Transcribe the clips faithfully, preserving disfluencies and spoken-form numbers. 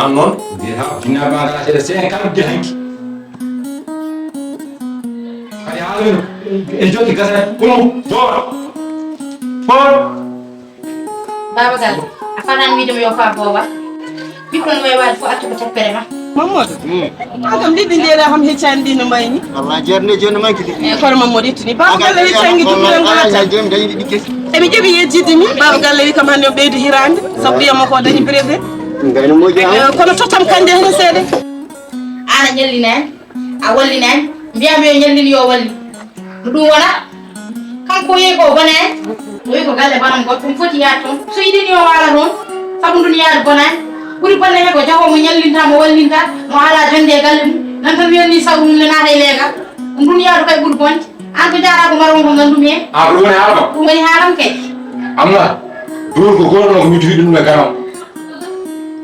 Noon, mbiyen haa jinnaaɓe maa ngalaa seeɗa, cinquante de hanki. Kadi haalino, en jokki gasa, kono boora. Boora. Baaba Galle, a fanan wiide mi yo faa booba. Ɓiɗɗo no wayi waade fof accu ko teppere ma. Mamadou, an kam liɗɗi ndeeɗa kam heccaani ɗi no mbayni. Wallaahi jeerde nde jooni no manki ɗi. E kono Mamadou ittini. Baaba Galle wi cangi ɗum ɗen ko latta. Jooni dañi ɗi kesi. Emi jaɓi yejjidde mi. Baaba Galle wi kam hannde o ɓeydi hiraande. Sabu ɓiya makko o dañi brevet. Ngayno moƴƴi. E, kono tottam kanje hene seeɗa. Aan a ñallinaani, a wallinaani. Mbiyaa mi yo ñallin yo walli. No ɗum wona? Kanko o yehi ko o bona en, o yehi ko galle banam goɗɗo, ɗum foti yaade toon. So yiɗi ni o waala toon, sabu ndun yaade bonaani. Ɓuri bonde kay ko jahoowo mo ñallinta, mo wallinta, mo alaa jonnde e galle mum. Nan tan wiyan ni sawru mum ne naata e leegal. Ɗum ɗum yaadu kay ɓuri bonde. Aan ko jaaraa ko mbaɗa won ko nganndumi heen. A ɗum woni haala ma? Ɗum woni haala am kay. Amma, duur ko goɗɗo ko mi tuwi ɗum e garam.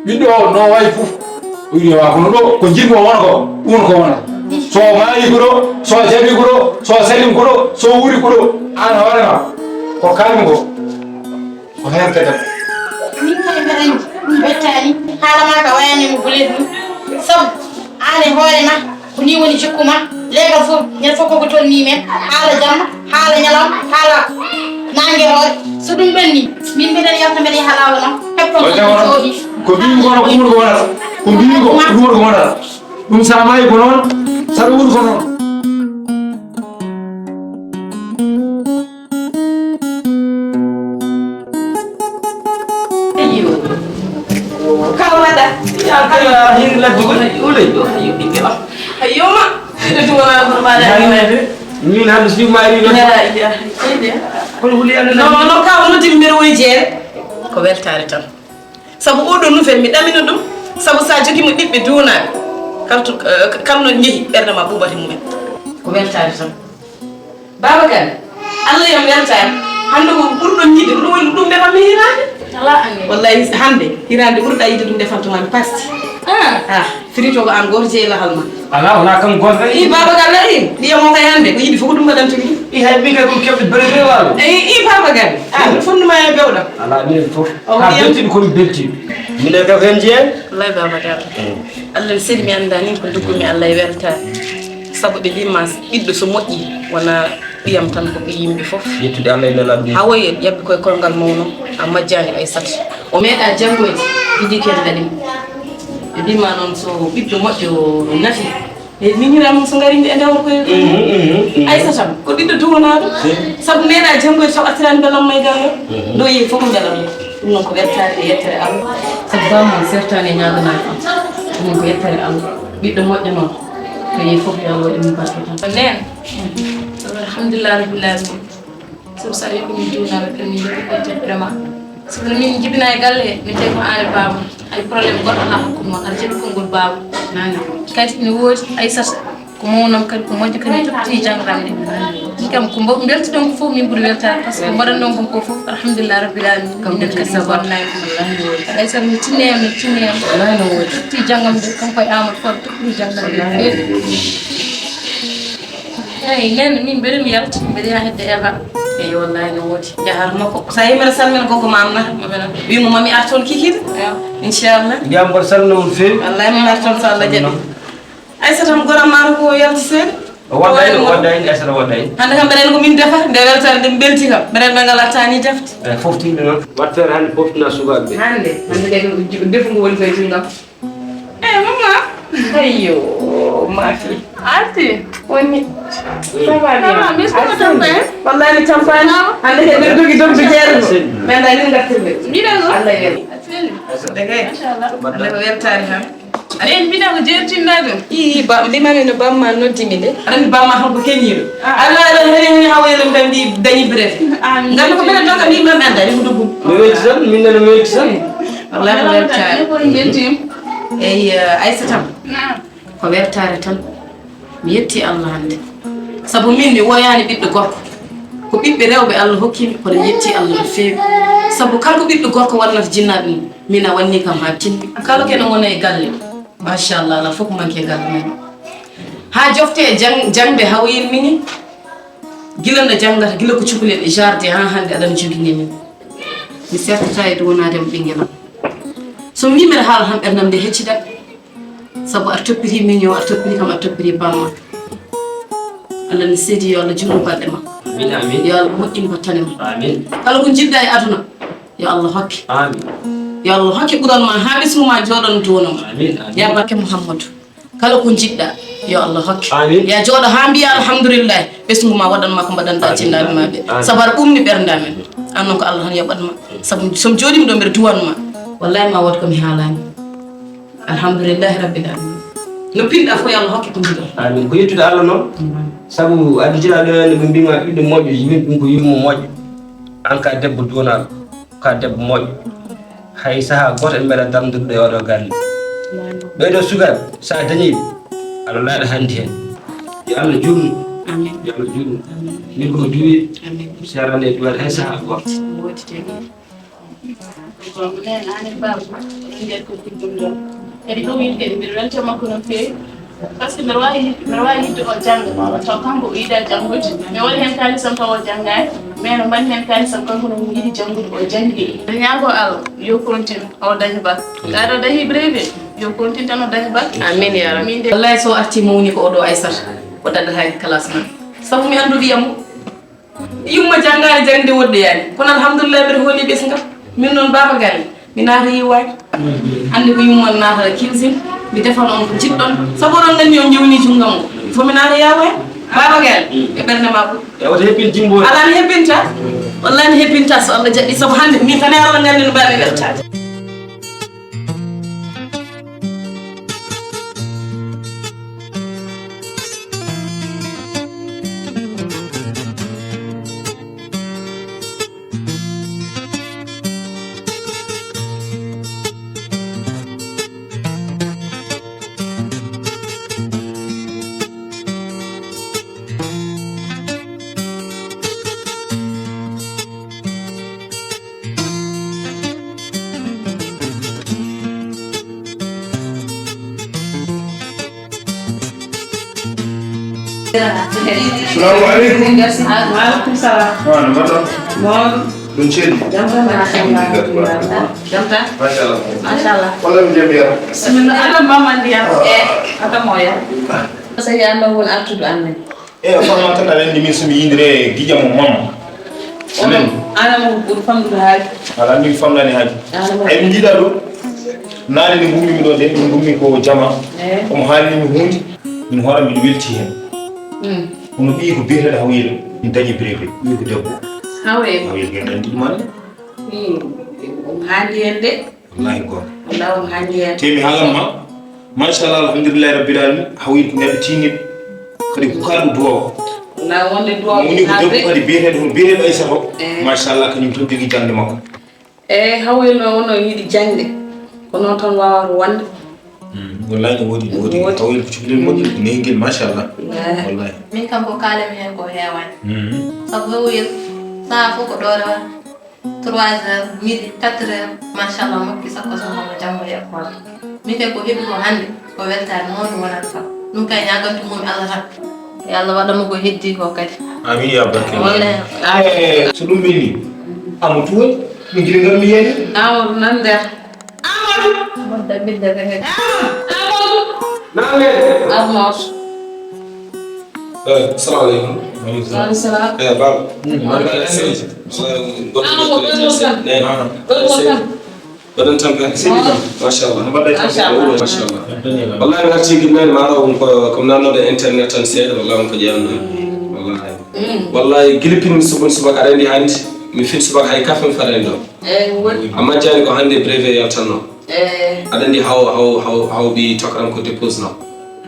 Ɓiɗɗo o no wayi fof, o wiyi wa kono ɗo ko jiɗmi o wona ko, ɗum ko wona. So o maayi ko ɗo, so o jaɓi ko ɗo, so o salimi ko ɗo, so o wuuri ko ɗo, aan hoore ma ko kalmi ko, ko heen ka debbo. Min kay mbeɗa anndi ɗum bettaani, haala ma ka wayani mi gulet ni, sabu aan e hoore ma. Ko nii woni jikku ma. Leegal fof, ñande fof koko tolnii men. Haala jamma, haala ñalawma, haala naange hoore. So ɗum ɓenni, min mbiɗen yalta mbeɗa yaha laawol am. Hepton ko ɗum jooɗi. Ko ɓiyi kono ko wuuro ko wonata. Ko ɓiyi ko wuuro ko wonata. Ɗum sa maayi ko noon, saɗa wuuri ko noon. Ayyo. Ka waɗa. Ya ka hin laddu ko. Ulay. Ayyo ɓiɓɓe am. Ayyo ma. Ɓiɗɗo tuma ma kono ma da. Min hande si ma ri no. Ya ya. Kono wuli ande. No no ka wono timbe woni jeere. Ko weltaare tan. Sabu oɗo nouvelle mi ɗamino ɗum. Sabu sa jogimo ɓiɓɓe duunaaɓe. Kaltu kalno njehi ɓernde ma ɓuɓata mumen. Ko weltaare tan. Baaba Kane, Allah yam weltaani. Hannde ko ɓurɗon yiɗde ko ɗum woni ɗum defan mi hiraande. Alaa annde. Wallahi hannde hiraande ɓurɗa yiɗde ɗum defantuma mi pasti. Ah. Ah, firito ko aan gooto jeyi lahal ma. Alaa wonaa kam gooto kadi. I Baaba Kane i ɗiyam o kay hannde ko yiɗi fof ko ɗum mbaɗantumi ɗum. I hay min kay ko keɓɗo bere be waalo. Eyi i Baaba Kane. Ah, ɗum fonndu ma e bewɗam. Alaa minen fof. Ka beltiɗo komi beltiɗo. Minen kam en jeyen. Wallahi Baaba Kane. Allah ne seli mi anndaa ni ko nduggumi Allah e weltaare. Sabu ɓe mbiima ɓiɗɗo so moƴƴi wona ɓiyam tan ko ɓiy yimɓe fof. Yettude Allah e Nelaaɗo. Hawoyel yabbi koye kolngal mawno a majjaani Aysata. O meeɗa janngoyde. Ɓe jikki en daɗi mo. Ɓe mbiima noon so ɓiɗɗo moƴƴo nafi. E miñiraam so ngari e ndawol koye. Aysata ko ɓiɗɗo duwanaaɗo. Sabu meeɗa janngoyde taw artiraani mbelam may gayo. Ɗo yehi fof ko mbelam. Ɗum noon ko weltaare e yettere Allah. Sabu bamma sertaani e ñaaganaaki. Ɗum noon ko yettere Allah. Ɓiɗɗo moƴƴo noon. Ko yehi fof yo Allah waɗi mum barke tan. Neen. Alhamdulillah rabbil alamin. Sabu sa wi ko min duunaaɓe kadi min jogii koye jaɓɓere ma. Sabu no min njibinaa e galle he min tawi ko aan e baaba. Hay problème goɗɗo alaa hakkunde mon aɗa jaɓi konngol baaba. Kadi ne woodi Aysata ko mawnam kadi ko moƴƴo kadi mi toppiti janngaram nde. Min kam ko mbo mbeltiɗon ko fof min ɓuri weltaade par ce que mbaɗanɗon kon ko fof alhamdulillah rabbil alamin. Minen kadi mi bonnaani ɗum. Aysata no tinneem no tinneem. Toppiti janngam nde kanko e Amadou Fal toppiti janngam nde. Eyi nene min mbeɗa mi yalta mbeɗa yaha hedde Eva. Eyi wallahi no woodi jahar makko sa yimira salmina gogo ma amna wimo mami arton kikide. Inchallah mbiyam mboɗo salmina on feewi. Wallahi mami arton so Allah jaɓi. Aysata am goram maaro ko yalti seeɗa. O wadda en o wadda en Aysata wadda en. Hande kam mbeɗen ko min defa nde weltare nde belti kam mbeɗen ɓe ngala tani defte. Eyi fof timɓe noon. Wat feere hande poftina sukaɓe ɓe. Hande hande kay defu ngu woni koye jungam. Eyi mama. Ayyo ma fille. Arti. Woni. Ça va bien. Wallahi mi tampani. Hande kay mbeɗa dogi dogde jeere ɗo. Min da min gartirde. Mbiɗa ɗo. Allah yeri. Degay. Machallah. Hande ko weltare tan. Eyi mbiɗa ko jeertinɗa ɗum. Ii ba mbimami no bamma noddimi de. Aɗa anndi bamma kam ko keñiiɗo. Allah aɗa hene hene hawoyere mbiɗa mbi dañi bref. Nganndu ko minen ɗon kam yimɓe mi annda ɗum ɗum. Mi welti tan min nana mi welti tan. Wallahi ko weltaare. Eyi Aysata am. Ko weltaare tan. Mi yetti Allah hannde. Sabu min mi woyaani ɓiɗɗo gorko. Ko ɓiɓɓe rewɓe Allah hokkimi kono mi yetti Allah no feewi. Sabu kala ko ɓiɗɗo gorko wannata jinnaaɓe mum. Min a wanni kam haa timmi. Kala kene wona e galle. Machallah alaa fof ko manki e galle men. Haa jofte e jang jangde hawoyir mini. Gila no janngata gila ko cukalel e jardin haa hannde aɗana jogini min. Mi sertata e duwanaade mo ɓinngel am. So mi mbiɗa haala tan ɓerdam nde heccidat. Sabu aɗa toppiti miño, aɗa toppiti kam, aɗa toppiti bamma. Allah ne seedi, yo Allah juutnu balɗe ma. Amin, amin. Yo Allah moƴƴin battane ma. Amin. Kala ko njiɗɗa e aduna, yo Allah hokke. Amin. Yo Allah hokke ɓural ma haa ɓesngu ma jooɗan duwono ma. Amin, amin. Ya barke Muhammadu. Kala ko njiɗɗa, yo Allah hokke. Amin. Ya jooɗo haa mbiya alhamdulillah, ɓesngu ma waɗan ma ko mbaɗanɗa jinnaaɓe ma ɓe. Amin. Sabu aɗa ɓumni ɓernde amen. An noon ko Allah tan yoɓat ma. Sabu so mi jooɗiima ɗo mbiɗa duwan ma. Wallahi ma wood ko mi haalaani. Alhamdulillahi rabbil alamin. No pinɗa fof yo Allah hokke ko njiɗɗa. Amin. Ko yettude Allah noon. Sabu Addi Jilaaɗo en ɓe mbiima ɓiɗɗo moƴƴo, yimɓe ɗum ko yumma moƴƴo. An ka debbo duwanaaɗo, ka debbo moƴƴo. Hay sahaa gooto en meeɗa darndude e oɗo galle. Ɓee ɗoo sukaaɓe, so a dañii ɓe, aɗa laaɗa hannde heen. Yo Allah juutnu. Amin. Yo Allah juutnu. Amin. Min ko duwi. Amin. Serande e duwaade hay sahaa gooto. Woodi tigi. Ko minen aan e baaba, oɗon njiyata ko ɗum ɗum ɗoon. Kadi ɗum yimɓe, mbiɗo weltii e makko no feewi. Par ce que mbiɗo waawi yidde, mbiɗo waawi yidde o jannga, taw kanko o yiɗaa janngude. Mi waɗi heen kaalisam taw o janngaani. Mais no mbaɗmi heen kaalisam, kanko no yiɗi janngude, o janngi. Mbiɗo ñaagoo Allah yo o continue o daña bac. Tawa o dañii brevet, yo o continue tan o daña bac. Amin ya rabbi. Min de wallahi so artii mawni ko oɗo Aysata, o daɗɗata e classe ma. Sabu mi anndu wiyam mo. Yumma janngaani, jaŋde woɗɗoyaani. Kono alhamdulillahi mbeɗa hooli ɓesngal. Min noon baaba galle, mi naata yiwaani. Hannde ko yumma naatata cuisine, mi defana on ko njiɗɗon. Sabu oɗon nganndi on njewni junngam o. Il faut mi naata yaawoya. Baaba galle, e ɓernde ma fof. E wota hebbin jimbo. Alaa mi hebbinta. Wallahi mi hebbinta so Allah jaɓi. Sabu hannde min tan e Allah nganndi no mbaɗmi weltaade. Salaamu aleykum. Wa aleykum salaam. Ah, no mbaɗɗon? Mawɗo. Ɗum ceerno. Jam tan, machallah. Jam tan? Machallah. Machallah. Walla mi jam yara. Bismillah. Adam mama ndiyam. Eh, adam moya. Sey Allah won artuɗo amen. Eyi, o farma tan aɗa anndi min so mi yindire giƴa mo mamma. Onon, aan mo ɓuri famɗude haaju. Ala, min famɗani haaju. Aan mo. Eyi, min njiɗa ɗo. Naane ni ngummi mi ɗo de, min ngummi ko jama. Eyi. Omo haalni mi huunde. Min hoora min welti heen. Mm. Kono ɓiyi ko biyeteeɗo Hawel, min dañi brevet. Ɓiyi ko debbo. Hawel. Hawel, min anndi ɗum hannde. Mm. Omo haandi heen de. Wallahi goonga. Wallahi omo haandi heen. Te mi haalan ma, machallah, alhamdulillahi rabbil alamin, Hawel ko neɗɗo tiinniiɗo. Kadi ko kaalɗo duwaawo. Wallahi wonde duwaawo. Mo woni ko debbo kadi biyeteeɗo, biyeteeɗo Aysata o. Eh. Machallah, kañum tan jogii jaŋde makko. Eyi, Hawel noon, o no yiɗi jaŋde. Ko noon tan waawata wonde. Mm, wallahi no woodi, no woodi. No woodi. Hawel ko cukalel moƴƴel, ko neygel, machallah. Wallahi. Wallahi. Min kam ko kaalanmi heen ko heewaani. Mm. Sabu Hawel, sahaa fof ko ɗo rewata. Trois heures, midi, quatre heures, machallah, mokki sakko sakko mo janngo e école. Min kay ko heɓi ko hannde, ko weltaare mawnde wonata kam. Ɗum kay ñaagantu mum Allah tan. Yo Allah waɗan mo ko heddi ko kadi. Amin ya barke. Wallahi. Eh, so ɗum ɓenni, Amadou Touré, min jiɗi ngam mi yeeni. Amadou nan nder. Amadou. Amadou. Amadou. Nan nder. Arnoot. Eh, salamu aleykum. Waaleykum salaam. Eh, baaba. Hmm. Waaleykum salaam. Salaam. Amadou, ɗon mo tan. Ɗon mo tan. Mbaɗon tampere. Machallah. Mbaɗɗa e tampere. Machallah. Wallahi mi arti gila naane ma ara on ko, ko mi nannoɗo e internet tan seeɗa, wallahi on ko jeyanno. Wallahi. Mm. Wallahi gila pin subon subaka aɗa anndi hannde mi fin subaka hay kafe mi faɗani ɗo. Eh, woɗɗi. Amma jani ko hannde brevet yaltanno. Eh. Aɗa anndi haw, haw, haw, haw ɓi tokaram ko dépose no.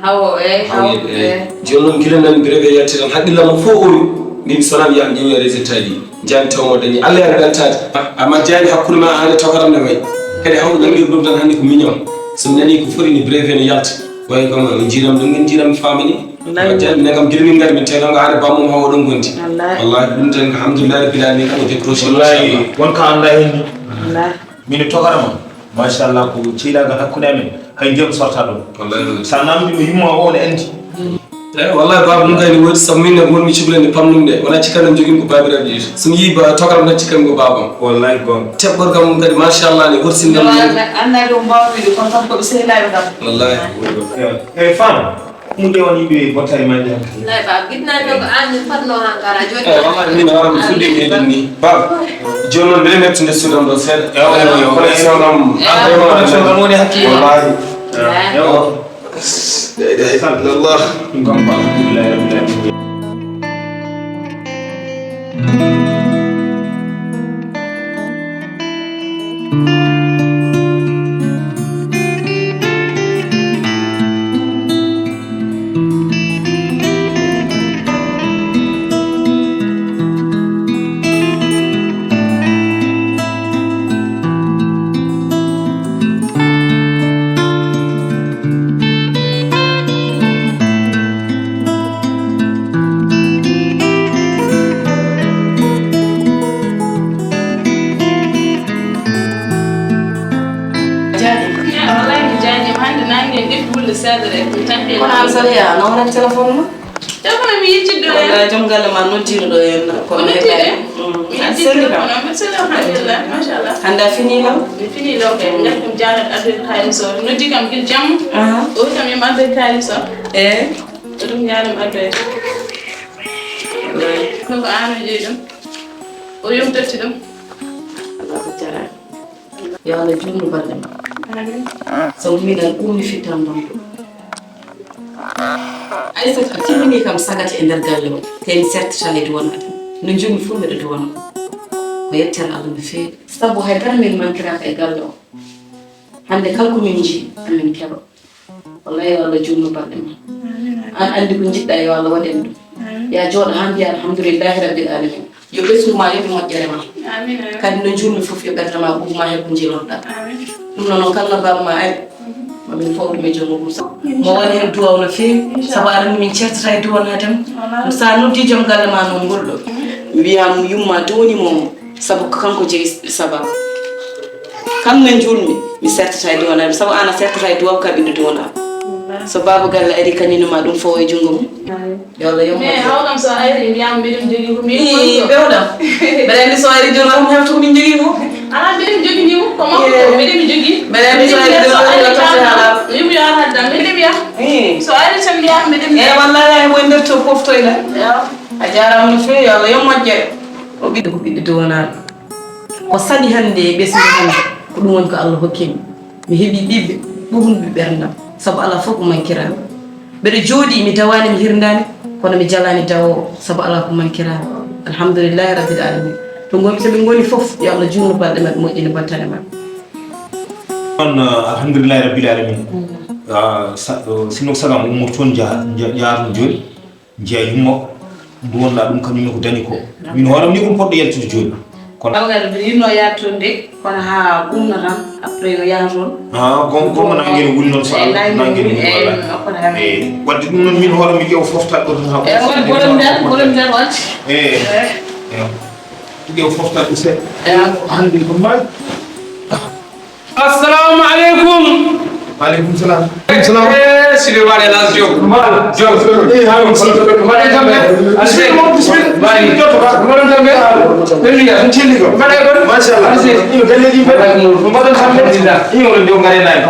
Hawo, eh, hawo, eh. Jooni noon gila nan brevet yalti tan haqqillam fof owi. Min sona mi yaha mi ƴeewa résultat ji. Jani taw mo dañi. Allah yaha weltaade. Amma jani hakkunde ma aan e tokaram ne wayi. Kadi haw nangir ɗum tan hannde ko mignon. So mi nani ko foti ni brevet ne yalta. Wayi kam on jiiram ɗum min jiiram mi famani. Wallahi. Amma jani minen kam gila min ngari min tawi tan ko aan e bammum haw oɗon gondi. Wallahi. Wallahi ɗum tan ko alhamdulillahi rabbil alamin kam o décroché. Wallahi, machallah. Won ka annda heen ni. Wallahi. Min e tokara mon. Machallah ko ceydaagal hakkunde amen. Hay ndiyam sorta ɗum. Wallahi. Sa namdi mo yumma o ne anndi. Eyi, wallahi, baaba ɗum kadi ne woodi, sabu min ne wonmi cukalel nde pamɗum nde, wonaa cikkanno mi jogii ko baabiraaɓe ɗiɗo. So mi yii ba tokram tan cikkanmi ko baabam. Wallahi, goonga. Teɓɓorgal mum kadi, machallah, ne horsindal mum. Anndaa ɗum mbaawmi ɗum, kono kam ko ɓe sehilaaɓe kam. Wallahi. Eyi, fam, ɗum nde woni ɓe bottari majje hankadi. Wallahi, baaba, giɗnaani ɗo ko aan min fotnoo han kara jooni. Eyi, wallahi, min hoore am fuɗɗiima heɗin ni. Baaba, jooni noon mbeɗa metti nde suudu am ɗo seeɗa. Ewa, ewa, ewa. Connexion am, vraiment, connexion am woni hakkille. Wallahi. Ewa. La ilaha illallah. Ɗum kam ko alhamdulillahi rabbil alamin. Jaaji. Wallahi mi jaaji, hannde nange ɗefi wulde seeɗa rek, mi tampi. Kono aan Saliya, no waɗat téléphone ma? Téléphone mi yejjitde ɗo en. Walla joom galle ma noddiino ɗo en, kono heɓaani. Mm. Mi yejjitde ɗo, kono mbiɗa selli, alhamdulillah, machallah. Hannde a finii law? Mi finii law kay, mi ngarti mi jaanat Abdul Karim Sow. Noddi kam gila jamma. Aha. O wi kam yimɓe Abdul Karim Sow. Eyi. Ko ɗum ñaanam addoya. Wallahi. Ɗum ko aan o jeyi ɗum. O yomtotti ɗum. Allah ko jaraama. Yo Allah juutnu balɗe ma. Amin. Sabu minen ɗum mi fittan ɗum. Aysata, a timmini kam sagata e nder galle o. Te mi sertata e duwana ɗum. No njumi fof mbeɗa duwana. Ko yettere Allah no feewi. Sabu hay dara min mankiraaka e galle o. Hannde kala ko min nji, amin keɓa. Wallahi yo Allah juutnu balɗe ma. Amin, amin. Aan anndi ko njiɗɗa, yo Allah waɗ en ɗum. Amin. Ya jooɗo haa mbiya alhamdulillahi rabbil alamin. Yo ɓesngu ma yoɓ moƴƴere ma. Amin, amin. Kadi no njuurmi fof yo ɓernde ma ɓuuɓ ma heɓ ko njilotoɗa. Amin. Ɗum noon noon kala no baaba ma ari. Mhm. Mamin fawru mi joom mum. Mo waɗi heen duwaw no feewi. Inchallah. Sabu aɗa anndi min ceertata e duwanaade mo. Wala. Sa noddi joom galle ma noon ngol ɗo. Mhm. Wiya mo yumma duwani mo. Sabu ko kanko jeyi sababu. Kam no njuurmi, mi sertata e duwanaade, sabu aan a sertata e duwaw ka ɓiɗɗo duwanaa. Wallaahi. So baaba galle ari kañum ma ɗum fow e junngo mum. Ayi. Yo Allah yomma. Mais haw kam so ari mbiyam mbiɗum jogii ko min. Ii, pewɗam. Mbeɗa anndi so ari jooni kam mi hefta ko min jogii ko. Alaa mbiɗum jogii ni ko makko ko mbiɗum jogii. Mbeɗa anndi so ari jooni kam mi hefta ko min jogii. Yum yo ar haddam mbiɗum ya. Ii. So ari tan mbiyam mbiɗum. E wallahi ay mo e nder to poftoyɗa. Yo. A jaaraama no feewi, yo Allah yom moƴƴere. O ɓiɗɗo ko ɓiɗɗo duwanaaɗo. Ko saɗi hannde e ɓesngu hannde, ko ɗum woni ko Allah hokki mi. Mi heɓii ɓiɓɓe ɓurnɓe ɓerndam, sabu alaa fof ko mankiraani. Mbeɗa jooɗii, mi dawaani, mi hirndaani, kono mi jalaani dawoowo, sabu alaa ko mankiraani. Alhamdulillahi rabbil alamin. To ngonmi, so ɓe ngoni fof, yo Allah juutnu balɗe maɓɓe, moƴƴina battane maɓɓe. On, uh, alhamdulillahi rabbil alamin. Mm. Ah, sa-, uh, sinno ko salam ummoto toon, njaha, nja-, njaha toon jooni. Njeya yumma o, nduwanɗa ɗum kañum ne ko dañi ko. Min hooram ni ko mi poɗɗo yaltude jooni. Kono Babacar, mbiɗa yiɗno yaltude nde, kono haa ɓurna tan, après o yaha toon. Ah, gon-, gonga nangue ne wuli noon so Allah, nangue ne wuli, wallahi. Eyi, wadde ɗum noon min hooram mi ƴeewa foftaɗo ɗo tan haa. Eyi, woni bonum nder, bonum nder wadde. Eyi. Eyi. Eyi. Ƴeewa foftaɗo seeɗa. Eyi. Hannde ko mbaɗi. Assalamu aleykum. Wa aleykum salam. Aleykum salam. Eh, Sidi Mbaɗe Las Diop. Mbaɗe. Diop. Eh, hay on salam. Mbaɗe tambe. Bismillah, bismillah. Mbaɗe. Mbaɗe tambe. Bismillah. On celli ko. Mbaɗe ko. Machallah. Ino galleji mbaɗe. Mbaɗe tambe. Alhamdulillah. Ino ɗo ngare nayi.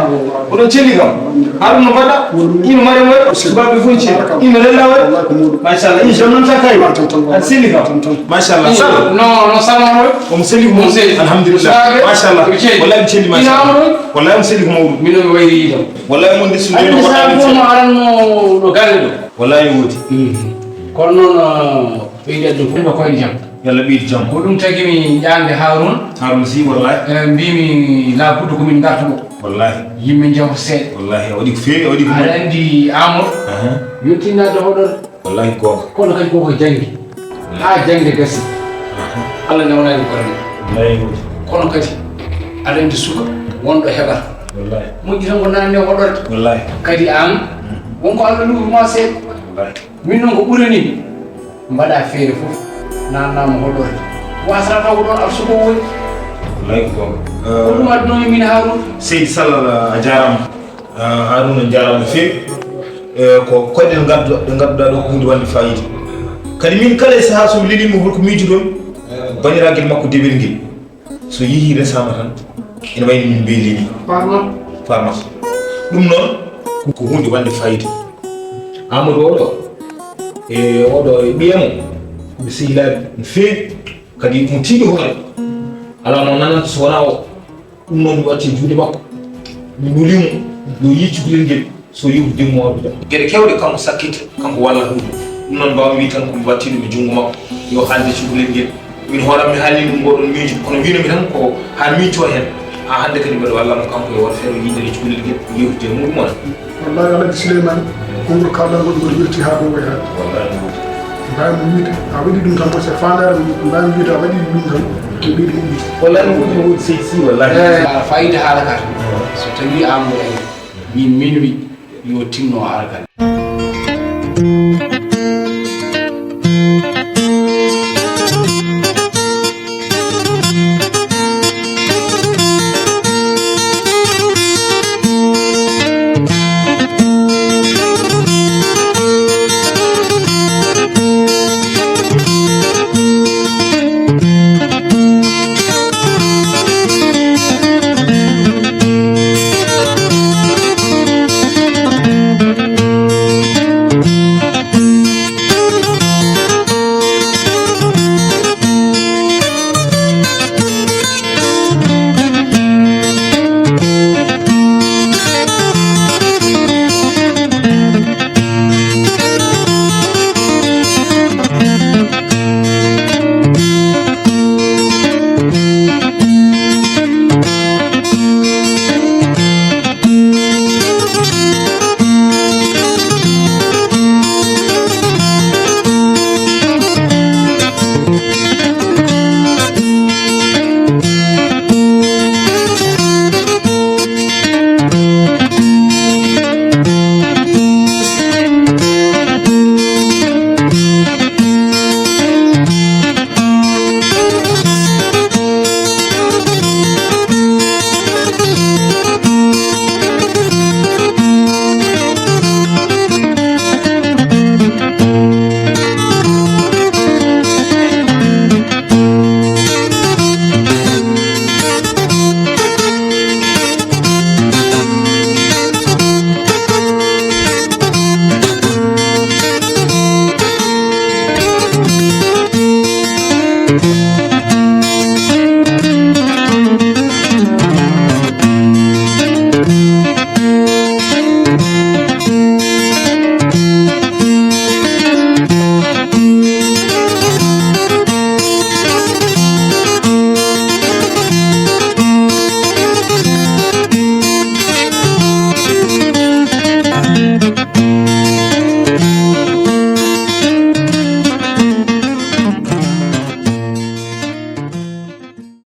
Oɗon celli kam. Haruna mbaɗa. Ino mare mo. Subaɓe fof celli. Ino lella o. Machallah. Ino jam noon sa kay. Aɗa selli kam. Machallah. Sala. No, no sama o. Omo selli ko mawɗum. Omo selli. Alhamdulillah. Saabe. Machallah. Omo selli. Wallahi omo selli, machallah. Ina amro. Wallahi omo selli ko mawɗum. Mino mi wayri yiidam. Wallahi mon de so jooni. Andi wallahi sa mo aranno ɗo galle ɗo. Wallahi woodi. Kono noon, ɓeydi aduna fof no koyde jam. Yo Allah ɓeydu jam. Ko ɗum tagi mi ƴaande Haruna. Haruna si, wallahi. Eh, mbimi laabudda ko min ngarta ɗo. Wallahi. Yimɓe njaha seeɗa. Wallahi, a waɗi ko feewi, a waɗi ko moƴƴi. Aɗa anndi Amadou. Aha. Yettinade hoɗorde. Wallahi goonga. Kono kadi koko janngi. Wallahi. Haa jaŋde gasi. Aha. Allah nawnaani ko rewde. Wallahi woodi. Kono kadi aɗa anndi suka wonɗo heɓata. Wallahi. Moƴƴi tan ko nanande hoɗorde. Wallahi. Kadi aan, mhm, wonko Allah luɓi ma seeɗa. Wallahi. Min noon ko ɓurani mi, mbaɗa feere fof, nananama hoɗorde. Wasata taw ko ɗoon arsuko woni. Wallahi ko goonga. Ko ɗum addunomi min Haruna. Seydi Sall, a jaaraama. Ah, Haruna, jaaraama no feewi. E, ko koyɗe ɗe ngadduɗa ɗe ngadduɗa ɗo ko hunde wande fayida. Kadi min kala e saha so mi lelimo holko miijoɗon, baniragel makko dewel ngel so yeehi resama tan ene wayno min mbeeli ni. Farma. Farma. Ɗum noon ko hunde wande fayida. Amadou oɗo e oɗo e ɓiyamo ɓe sehilaɓe no feewi. Kadi mo tiiɗi hoore. Alaa mo nanata so wonaa o. Ɗum noon mi watti e juuɗe makko. Mi nuli mo yo yii cukalel ngel so yehi jemmoore jam. Geɗe kewɗe kanko sakkita, kanko walla huuɗo. Ɗum noon mbawmi wii tan ko mi watti ɗum e junngo makko yo haalde cukalel ngel. Min hooram mi haalni ɗum ngoɗon miijo kono wiinami tan ko haa miijto heen. Haa hannde kadi mbeɗa walla mo kanko yo waɗ feere o yiidere cukalel ngel o yewtida e muɗum on. Wallahi Alhaji Souleymane, konngol kaalɗaa ngol ngol welti haa ɗo wayi hannde. Wallahi no wodi. Mbaawmi wiide a waɗi ɗum tan ko so faandaare mum mbaawmi wiide a waɗi ɗum tan ko ɓeydi moƴƴude. Wallahi no wodi no wodi seydi si wallahi. Eh, fayida haala ka tan so tawi Amadou Aïdara wi min wi yo tinno haala ka.